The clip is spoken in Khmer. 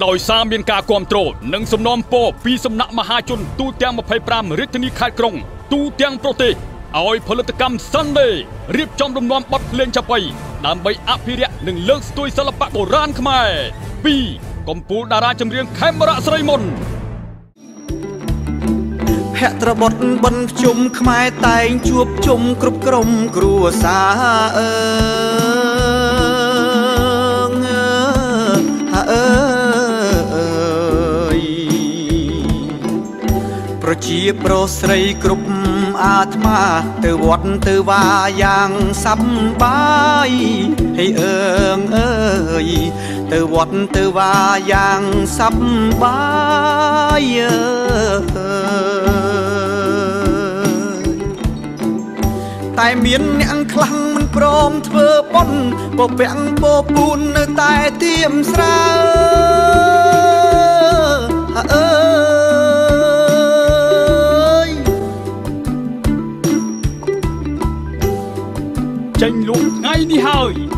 ដោយសារមានការគ្រប់គ្រងនិងសំណូមពរពីសំណាក់មហាជនទូទាំង25រាជធានីខេត្តក្រុងទូទាំងប្រទេសឲ្យផលិតកម្ម Sunday រៀបចំលំនាំបទភ្លេងចាប៉ីដើម្បីអភិរក្សនិងលើកស្ទួយសិល្បៈបុរាណខ្មែរ2កំពូលតារាចម្រៀងខេមរៈស្រីមុនភត្របុត្របុណ្យភ្ជុំខ្មែរតែងជួបជុំគ្រប់ក្រុមគ្រួសារអើអើយប្រជាប្រុសស្រីគ្រប់អាត្មាទៅវត្តទៅវាយ៉ាងសប្បាយហេអើងអើយទៅវត្តទៅវាយ៉ាងសប្បាយតែមានអ្នកខ្លាំងមិនព្រមធ្វើប៉ុនពពាំងពពូននៅតែទៀមស្រើអើយចេញលក់ថ្ងៃនេះហើយ។